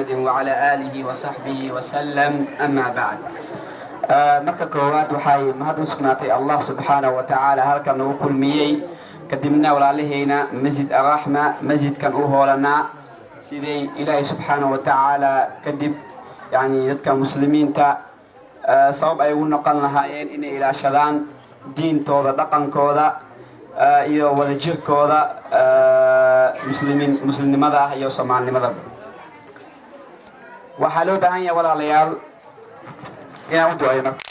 محمد وعلى آله وصحبه وسلم. أما بعد، marka koowaad waxay mahad u sugnaatay Allah subxaanahu wa tacaala halkan nagu kulmiyey. Kadibna walaalahayna Masjid Araxma, masjidkan u hoolanaa siday Ilaahay subxaanahu wa tacaala kadib yani dadka muslimiinta sabab ay ugu noqon lahaayeen inay ilaashadaan diintooda, dhaqankooda iyo wadajirkooda muslimiin, muslimnimada ah iyo soomaalinimada. Waxaa loo baahan yahay, walaalayaal, inaan u duceeyo. Marka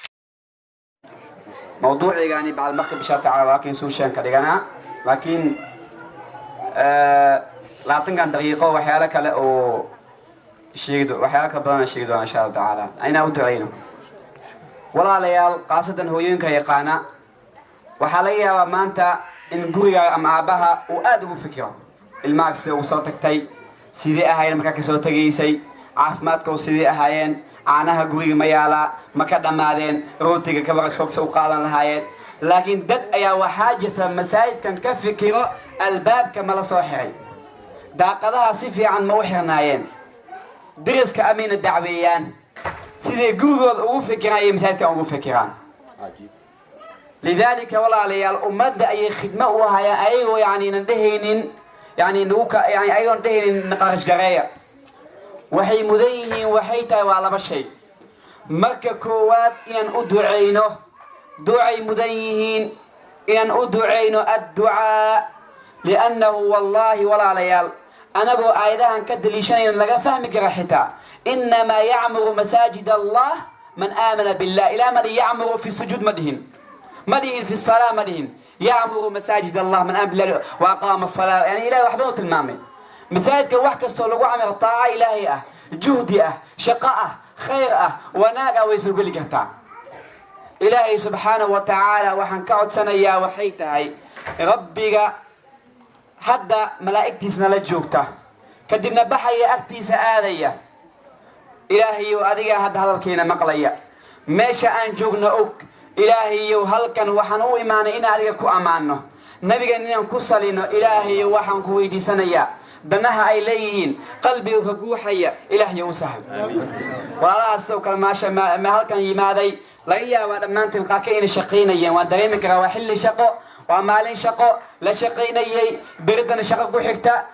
mawduucigaani bacd maqrib insha tacala waa kiin suushaan ka dhiganaa, laakiin 20-kan daqiiqo waxyaalo kale oo sheegi, waxyaalo kale badan aan sheegi doona insha Allahu tacaala. Inaan u duceyno, walaalayaal, khaasatan hooyooyinka yaqaana. Waxaa laga yaabaa maanta in gurigaaga ama aabbaha uu aada ugu fikiro ilmaha sida ugu soo tagtay, sidee ahaayeen markaa kasoo tegaysay, caafimaadkau sidee ahaayeen, caanaha guriga ma yaalaa, ma ka dhammaadeen, rootiga kabarashoogsa u qaadan lahaayeen. Laakiin dad ayaa waxaa jirta masaajidkan ka fikiro albaabka ma la soo xiray, daaqadaha si fiican ma u xirnaayeen, deriska amayna dacweeyaan. Siday gurigooda ugu fikiraan ayay masaajidkan ugu fikiraan. Lidaalika, walaalayaal, ummadda ayay khidmo u hayaan ayagoo yani nan dhehaynin, yani nagu ka yani ayagoon dhehaynin naqarash gareeya. Waxay mudan yihiin waxay tahay waa laba shay. Marka koowaad, inaan u ducayno. Ducay mudan yihiin inaan u ducayno, adducaa, liannahu wallahi, walaalayaal, anagoo aayadahan ka daliishanayna laga fahmi kara xitaa innamaa yacmuru masaajid Allah man aamana billah. Ilaa ma dhihin yacmuru fi sujuud, ma dhihin, ma dhihin fi salaa, ma dhihin. Yacmuru masaajid Allah man aamana billah wa aqaama asalaa. Yani Ilahay waxba u tilmaamay masaajidka wax kastoo lagu camiro, taaca Ilaahay ah, juhdi ah, shaqo ah, khayr ah, wanaag ah, way soo geli kartaa. Ilaahay subxaanahu wa tacaala waxaan ka codsanayaa waxay tahay Rabbiga hadda malaa'igtiisna la joogta, kadibna baxaya, agtiisa aadaya. Ilaahayow, adigaa hadda hadalkiina maqlaya, meesha aan joogno og. Ilaahayow, halkan waxaan u imaanay inaan adiga ku ammaano, nabigan inaan ku salino. Ilaahayow, waxaan ku weydiisanayaa danaha ay leeyihiin, qalbiga ka guuxaya, Ilaahayow u sahal. Walaalahaas oo kale maasha ma halkan yimaaday, laga yaabaa dhammaantiin qaarka inay shaqaynayeen. Waan dareemi karaa, waa xilli shaqo, waa maalin shaqo la shaqaynayey, beridana shaqo ku xigta.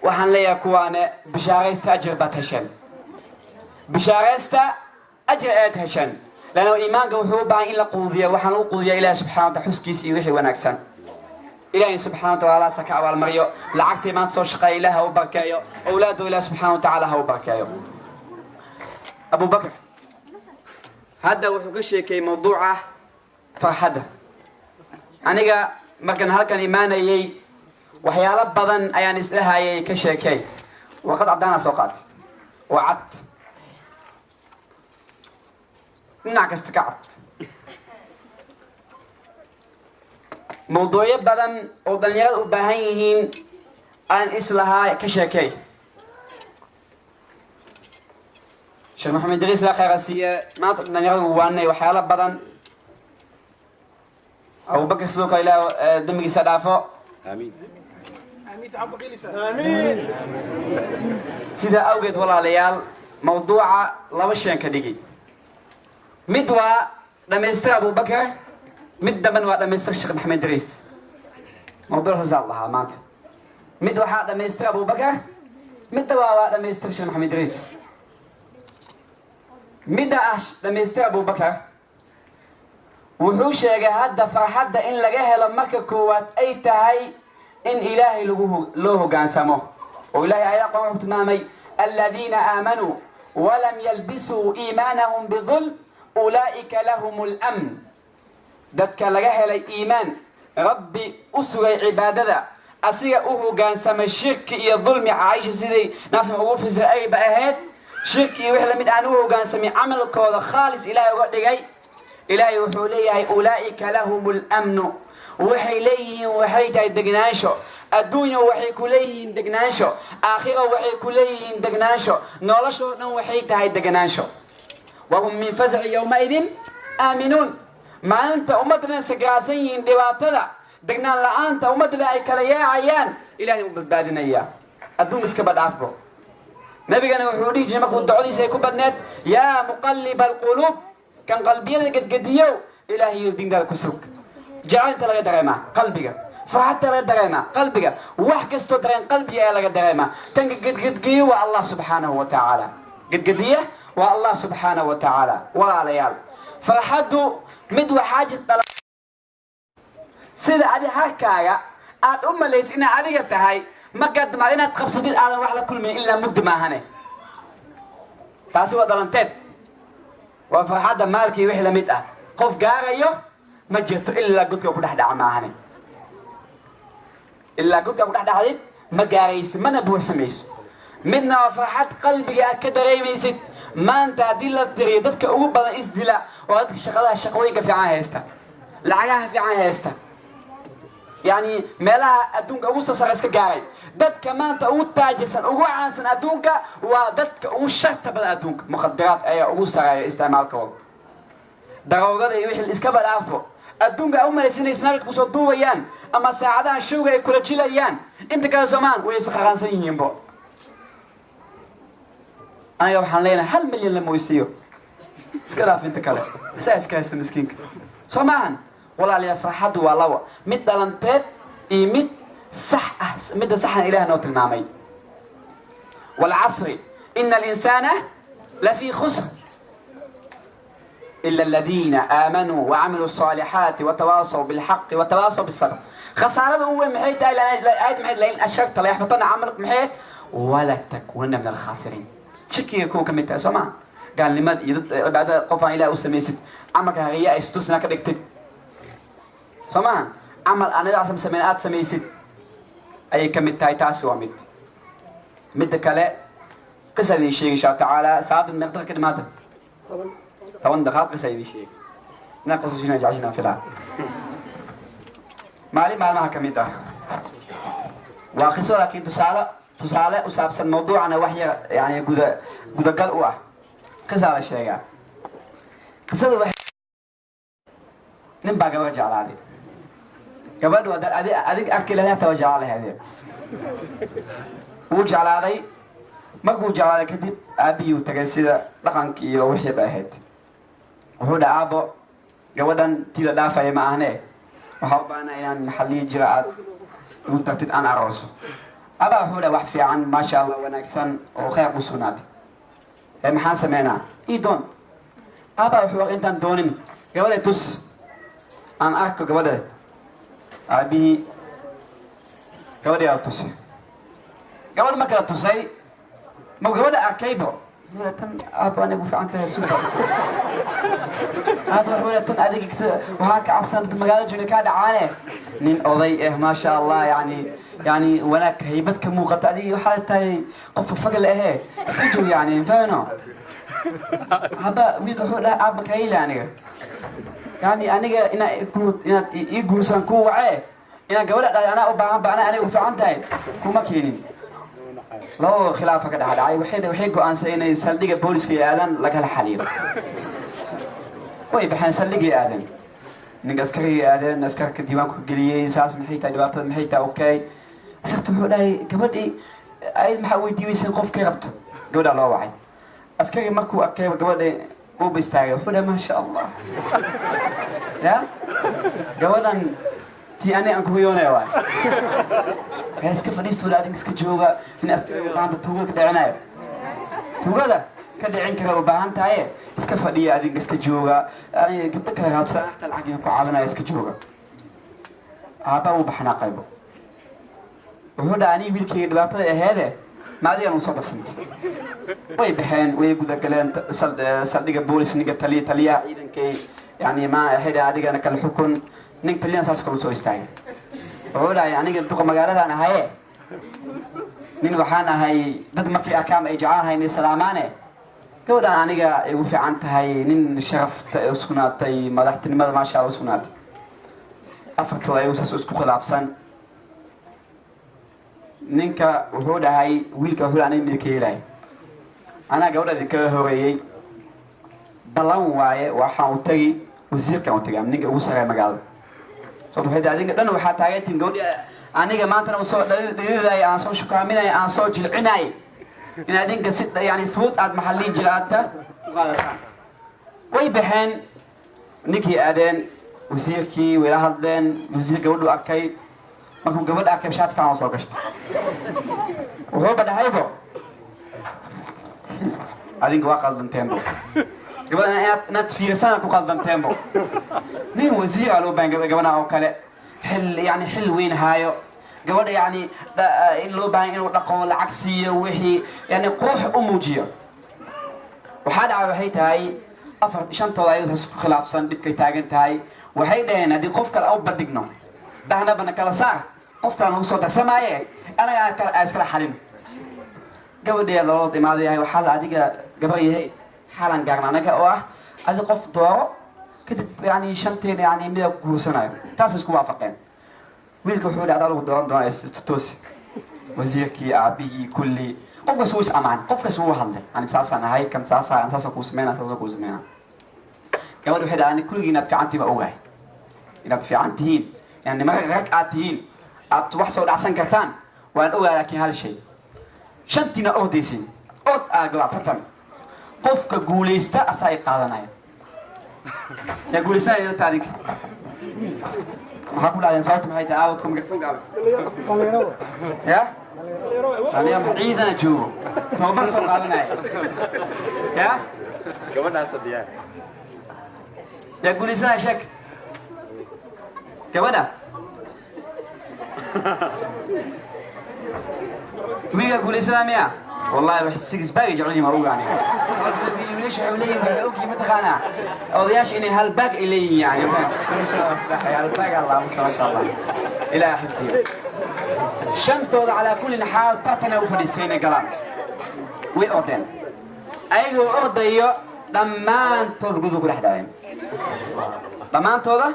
Waxaan leeyahay kuwaane bishaaraysta, ajir baad hesheen. Bishaaraysta, ajir aad hesheen, lanna iimaanka wuxuu u baahan in la quudiya. Waxaan u quudiyaa Ilahi subxana wataala xuskiisa iyo wixii wanaagsan. Ilaahay subxana wa taala ha ka abaalmariyo. Lacagtii maanta soo shaqeeya Ilaah ha u barkeeyo. Owlaadda Ilaah subxana wa tacaala ha u barkeeyo. Abu Bakr hadda wuxuu ka sheekeeyey mawduuca farxadda. Aniga markaan halkan imaanayey waxyaalo badan ayaan isdhahayay ka sheekey. Warqad caddaana soo qaatay oo cad, dhinac kasta ka cad, mawduucyo badan oo dhalinyarada u baahan yihiin aan islahaa ka sheekey. Sheekh Maxamed Idriis la khayra siiye, maanta dhalinyarada uu waanay waxyaalo badan. Abubakar sidoo kale, Ilaah dembigiisa dhaafo. Aamiin. Sidaa awgeed, walaalayaal, mawduuca laba sheen ka dhigi. Mid waa dhamaystir Abubakar, mid damban waa dhamaystir Sheekh Maxamed Idriis. Mawduuc saasaa lahaa maanta. Mid waxaa dhamaystir Abubakar, midda waa dhamaystir Sheekh Maxamed Idriis. Midda ah dhamaystir Abubakar, wuxuu sheegay hadda farxadda in laga helo marka koowaad ay tahay in Ilaahay lagu loo hoggaansamo, oo Ilahay aayada Quraan wuxuu tilmaamay: aladiina aamanuu walam yalbisuu iimaanahum bidulm ulaa'ika lahum اlamn. Dadka laga helay iimaan, Rabbi u sugay cibaadada, asiga u hoggaansamay, shirki iyo dulmi, Caaisha siday naasma ugu fisray ayba ahayd, shirki iyo wix lamid aan u hoggaansamay, camalkooda khaalis Ilaahay uga dhigay, Ilaahay wuxuu leeyahay ulaa'ika lahum اlamnu. Waxay leeyihiin waxay tahay degnaansho. Adduunya waxay ku leeyihiin degnaansho, aakhira waxay ku leeyihiin degnaansho, noloshoo dhan waxay tahay degnaansho. Wahum min fazaci yowmaidin aaminuun. Maalinta ummadda dhan sagraasan yihiin, dhibaatada, degnaan la-aanta, ummadda ay kala yaacayaan, Ilahay u badbaadinaya. Adduun iskaba dhaafbo. Nabigana wuxuu dhihi jiray markuu ducadiisa ay ku badneed, "Yaa muqalliba alquluub," kan qalbiyada gedgediyow, Ilaahayo diintaada ku sug. Jacaylta laga dareemaa qalbiga, farxadta laga dareemaa qalbiga, wax kastoo dareen qalbiga ayaa laga dareemaa. Tanka gedgedgeyo waa Allah subxaanahu wa tacaala, gedgediya waa Allah subxaanahu wa tacaala. Walaalayaal, farxaddu mid waxaa jirta sida adi harkaaga aad u malaysa inaad adiga tahay, markaad damacdo inaad qabsatid aadan wax la kulmayn ilaa mugdi maahane. Taasi waa dhalanteed, waa farxadda maalkii wixii lamid ah. Qof gaarayo ma jirto ilaa godka ku dhex dhaca maahane. Ilaa godka ku dhex dhacdid ma gaaraysid, mana buuxsamayso. Midna waa farxad qalbiga aad ka dareemaysid. Maanta haddii la tiriyo dadka ugu badan isdila oo dadka shaqadaha, shaqooyinka fiican haysta, lacagaha fiican haysta, yacni meelaha adduunka ugu soo sare iska gaaray, dadka maanta ugu taajirsan, ugu caansan adduunka, waa dadka ugu sharta badan adduunka. Mukhadaraad ayaa ugu sareeya isticmaalkooda, daroogada iyo wixii iskaba dhaafo. Adduunka a u malaysanay snabit kusoo duubayaan ama saacadaha showga ay kula jilayaan, inta kale soomaan way isqaqaansan yihiinbo. Aniga waxaan leenahay 1 milyan lama weysiiyo, iska dhaaf inta kale, isaa iska haysta miskiinka, soo maahan? Walaalayaal, farxaddu waa labo: mid dhalanteed iyo mid sax ah. Midda saxna Ilaah noo tilmaamay: "والعصر إن الإنسان لفي خسر إلا الذين آمنوا وعملوا الصالحات وتواصوا بالحق وتواصوا بالصبر." Khasaarada ugu weyn maxay tahay? Aayad maxay? "لئن أشركت ليحبطن عملك" maxay? "ولتكونن من الخاسرين." Shirkiga kuwa ka mid tahay, soo maa? Gaalnimada iyo dad cibaadada qof aan Ilaah u samaysid, camalka hariya ay istusna ka dhigtid, soo maaha? Camal aan Nabi samayn aad samaysid ayay ka mid tahay. Taasi waa mid. Midda kale qisa idin sheegi insha Allah tacaala. Saacadda meeq daqiiqa ka dhimaata? 10 daqiiq. Qisa idin sheegi inaan qisashina jeceshina filaa. Maalin maalmaha ka mid ah waa qiso, laakiin tusaale u saabsan mawduucana wax yar yani gudagal u ah. Qisaa la sheegaa. Qisada wax nin baa gabar jeclaaday. Gabadhu haddaad adig arki lahayd hataa waa jeclaan lahaydee. Wuu jeclaaday. Markuu jeclaaday kadib aabihii uu tagay, sida dhaqanki iyo wixii ba ahayd. Wuxuu dhaha, "Aabo, gabadhan tii la dhaafaya ma ahne, waxaa u baahana inaan maxalliyi jira aad igu tagtid, aan arooso." Abaa wuxuu dhaha, "Wax fiican, maasha Allah, wanaagsan oo khayr ku sugnaatay ee maxaan sameynaa? Ii doon." Abaa wuxuu, "Intaan doonin gabadha tus aan arko gabadha." Aabihii gabadhii aa tusay. Gabadh ma kala tusay, ma gabadha arkaybo. "Tan aabo anigu fiican tahay, super." Aabo wuxuu, "Tan adiga waxaan ka cabsan dad magaalada jooga kaa dhacaane. Nin oday eh, maasha Allah, yani wanaag haybad ka muuqata. Adiga waxaad tahay qof fagal ahee, iska joog." Yani fahmino haba wiilka wuxuu dhahay, "Aaba kayla aniga, yani aniga inaa inaad ii guursan ku wacee, inaan gabadha dhalay anaa u baahan ba, anaa aniga u fiican tahay, kuma keenin." Laba khilaafa ka dhex dhacay. Waxay go'aansan inay saldhigga booliska iyo aadaan lagala xaliyo. Way baxeen, saldhiggay aadeen, ninka askarigay aadeen. Askarka diiwaanku ka geliyey, "Saas maxay tahay? Dhibaatada maxay tahay?" Okay, askarta wuxuu dhahay, "Gabadhii ayad maxaa weydiiweyseen qofkay rabto?" Gabadhaa loo wacay. Askarigi markuu arkay gabadha uuba istaagay. Wuxuu dhahay, "Maasha Allah, ya gabadhan tii ani aan kuhiyoonaya waay. Yaa iska fadhiista wala, adinka iska jooga. Nin askari u baahanta tuugada ka dhicinayo, tuugada ka dhicin kara u baahan tahaye, iska fadhiya, adinka iska jooga. Ani gabdho kale raadsan, xataa lacag ku caawinaya, iska jooga." Aabba uu baxnaa qaybo. Wuxuu dhaha, "Anii wiilkayga dhibaatada aheede ma adigan uu soo darsantay." Way baxeen, way gudagaleen saldhigga boolis. Ninka taliya, taliyaha ciidankay, yani ma waxay dhahay, "Adigana kala xukun." Nin taliyahan saas kale soo istaagay. Wuxuu dhahay, "Aniga duqa magaaladan ahaye, nin waxaan ahay dad markay arkaan ay jeclaan inay salaamaane. Gabadhaan aniga igu fiican tahay, nin sharafta u sugnaatay, madaxtinimada maasha Allah u sugnaatay." Afartooda ayagu saas isku khilaafsan. Ninka wuxuu dhahay, wiilka wuxuu dhahay, "Aniga midka yeelay, anaa gabadha idinkaga horeeyey. Ballan waaye, waxaan u tagi wasiirkaan u tagay ama ninka ugu sareeya magaalada. Sababto waxay tahay adinka dhan waxaa taagantiin gabadhi aniga maantana usoo dhaliilay, aan soo shukaaminay, aan soo jilcinay. In adinka si yani fudud aad maxallii jira aadta u qaadataan. Way baxeen, ninkii aadeen, wasiirkii wayla hadleen. Wasiir gabadhu arkay. Markuu gabadha arkay, shaati fiican soo gashtay. Wuxuuba dhahaybo, "Adinka waa qaldanteenbo, gabadha inaad fiirisana ku qaldanteenbo. Nin wasiira loo baahan gabadha oo kale, xil yani xil weyn haayo, gabadha yani in loo baahan inuu dhaqo, lacag siiyo, wixii yani qurux u muujiyo." Waxaa dhaca waxay tahay, afar shantooda ayadoo isku khilaafsan dhibkay taagan tahay. Waxay dhaheen, haddii qof kale u bandhigno, dhahnabana kala saar, qof kale nagu soo darsamaaye, anaga aan iskala xalin. Gabadhii loola imaadayahay, waxaa la adiga gabar yahay, xaalan gaarna anaga oo ah adi qof dooro, kadib yani shanteena yani mida guursanayo. Taas isku waafaqeen. Wiilka wuxuu yidhi, adaa lagu dooran doonaa, istoosi. Wasiirkii, aabihii, kulli qof kas wuu is amaan, qof kas wuu hadlay, ani saasaan ahay, kan saasa, saasa kuu sameyna, saasa kuu sameyna. Gabadha waxay dhahay, ani kulligii inaad fiicantihiin baa ogahay, inaad fiican tihiin, yani niman rag aad tihiin, aad wax soo dhacsan kartaan waan ogahay, laakiin hal shay: shantiina ordaysin, od aa galaatatan, qofka guulaysta asaa ay qaadanaya. Yaa guulaysanaya ta adinka? Maxaa ku dhacdeen? Sababta maxay tahay? Aawdka mikrofoonka ya dhalinyaro ciidana joogo, tababar soo qaadanaya ya. Gabadhaasa diyaar. Yaa guulaysanaya? Sheeg gabadha. Wiilkaa guulaysanaya miya? Wallahi wax six pack ay jecel yihiin, waa oga aniga. Wiilasha waxay leeyihin, waxay ogyihiin, mataqaanaa, odayaasha inay hal pack ay leeyihiin, yani hal pack. Allah, masha Allah, ilaaha xifdiyo shantooda. Calaa kullin xaal, tartana u fadhiistay inay galaan. Way ordeen. Ayagoo ordayo, dhammaantood gudu ku dhex dhaceen, dhammaantooda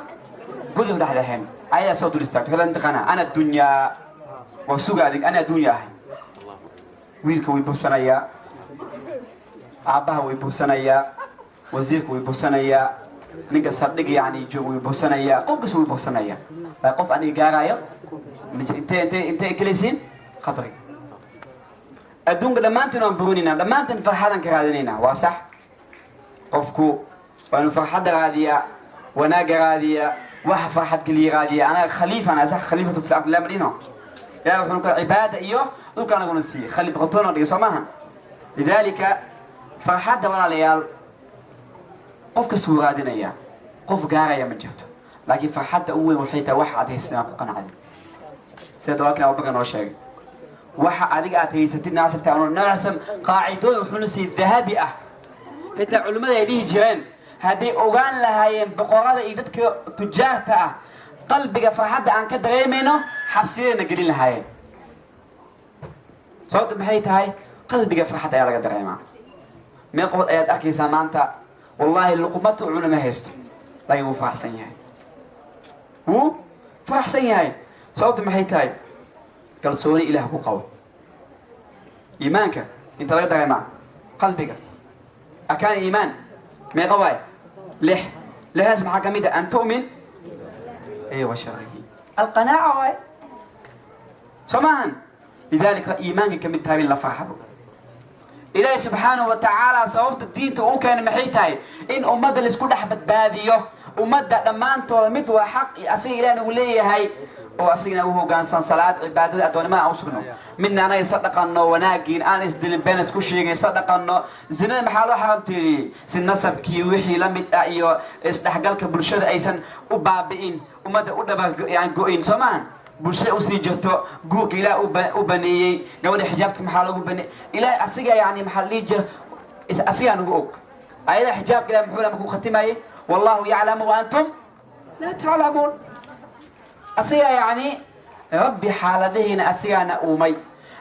gudu ku dhex dhaceen. Ayadaa soo dul istaagto kala, intaqaana ana dunyaa waa suga adig, ana adduunya ahay. Wiilka way bursanayaa, aabbaha way bursanayaa, wasiirka way bursanayaa, ninka saldhig yani jooga way bursanayaa, qof kasta way bursanayaa. Laa qof aniga gaaraayo. Intee gelaysiin qabriga adduunka? Dhammaantiin waan burinaynaa, dhammaantiin farxadaan ka raadinaynaa. Waa sax, qofku waa inuu farxadda raadiyaa, wanaagga raadiyaa, waxa farxad geliya raadiyaa. Anaga khaliifana sax, khaliifatu fi ard lama dhino. Ilahi wuxuu ka cibaada iyo dhulka anaguna siiyey, khaliif qotoona dhigay, soo maaha? Lidaalika farxadda, walaalayaal, qof kastuu raadinayaa, qof gaaraya ma jirto, laakiin farxadda u weyn waxay tahay waxa aad haysatid inaad ku qanacdid, sida walaalkan Abubakar noo sheegay. Waxa adiga aad haysatid naasabta. Nabi qaacidooyin wuxuuna siiyey dahabi ah. Xitaa culimmada ay dhihi jireen, hadday ogaan lahaayeen boqorada iyo dadka tujaarta ah qalbiga farxadda aan ka dareemayno, xabsiyadayna gelin lahaayeen. Sababta maxay tahay? Qalbiga farxad ayaa laga dareemaa. Meel qobood ayaad arkaysaa maanta, wallahi luqmad u cuna ma haysto, laakiin wuu faraxsan yahay, wuu faraxsan yahay. Sababta maxay tahay? Kalsooni Ilaah ku qabo. Iimaanka inta laga dareemaa qalbiga. Arkaan iimaan meeqa waay? Lix. Lixdaas maxaa ka mid ah? An tu'min wa sharihi, alqanaaca waay, soo maahan? Lidalika iimaanka ka mid tahay in la farxado. Ilaahi subxaanahu wa tacaala sababta diinta uu keenay maxay tahay? In ummadda laisku dhex badbaadiyo. Ummadda dhammaantooda mid waa xaq asiga Ilaah nagu leeyahay oo asigana u hoggaansan, salaad, cibaadada, addoonnimada aan u sugno. Midna anaga isa dhaqanno wanaagiin, aan isdilin, been isku sheegin, isa dhaqanno. Zinada maxaa loo xaramteeyey? Si nasabkii wixii la mid ah iyo isdhexgalka bulshada aysan u baabi'in, ummadda u dhaba yani go-in, soo maahan? Bulshada usii jirto. Guurka Ilaah u baneeyey, gabadha xijaabka maxaa lagu baneeyey? Ilaah asiga yani maxaa la dhihi jira, asigaa nagu og ayada xijaabka. Ilaah muxuu markuu khatimayey? Wallahu yaclamu wa antum laa taclamuun. Asiga yacni Rabbi xaaladihiina asigaana uumay,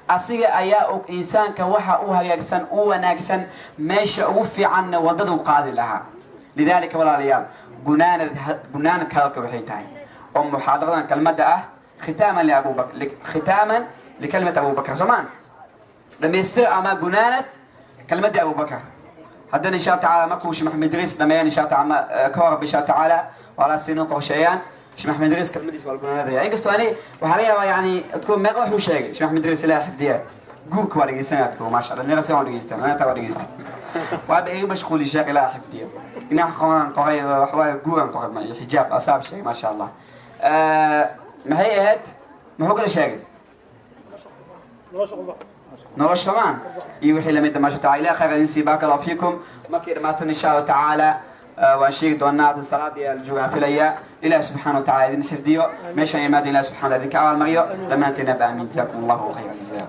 asiga ayaa og insaanka waxa u hagaagsan, u wanaagsan, meesha ugu fiicanna waddada u qaadi lahaa. Lidaalika, walaalayaal, gunaanad gunaanadka hadalka waxay tahay oo muxaadaradan kelmadda ah, khitaaman liabubakr, khitaaman likalimati Abubakr, soomaan dhamaystir ama gunaanad kelmaddii Abubakar. Haddana insha Allah tacaala markuu Sheekh Maxamed Idriis dhameeyaan, insha Allah tacaala, ka hor insha Allah tacaala walaa siinoo qorsheeyaan, Sheekh Maxamed Idriis kelmadiis waa la gunaanadaya. Inkastoo ani waxaa laga yaabaa yani adku meeqa wuxuu sheegay Sheekh Maxamed Idriis, Ilaah xifdiya, Guurka waa dhegeysanaya dadka, maasha Allah, dhalinyarada si waan dhegeystaan, anaga waa dhegeystay. Waa iga mashquuli sheekh, Ilaah xifdiyo. Dhinaca qoran qoray wax waaye, guuran qoray ma iyo xijaab asaab sheegay, maasha Allah. Maxay ahayd? Muxuu kala sheegay? Nolosha maan iyo wixii lamida, maasha taala. Ilaah khayr idin sii, baaraka Allahu fiikum. Markay dhamaatan, insha Allahu tacaala, waan sheegi doonaa. Hadda salaadii ayaa la joogaan filayaa. Ilaah subxaana wa tacaala idin xifdiyo, meeshaan imaada Ilaah subxana idinka abaalmariyo dhammaanteena ba. Amiin. Jazaakum Allahu khayra jazaa.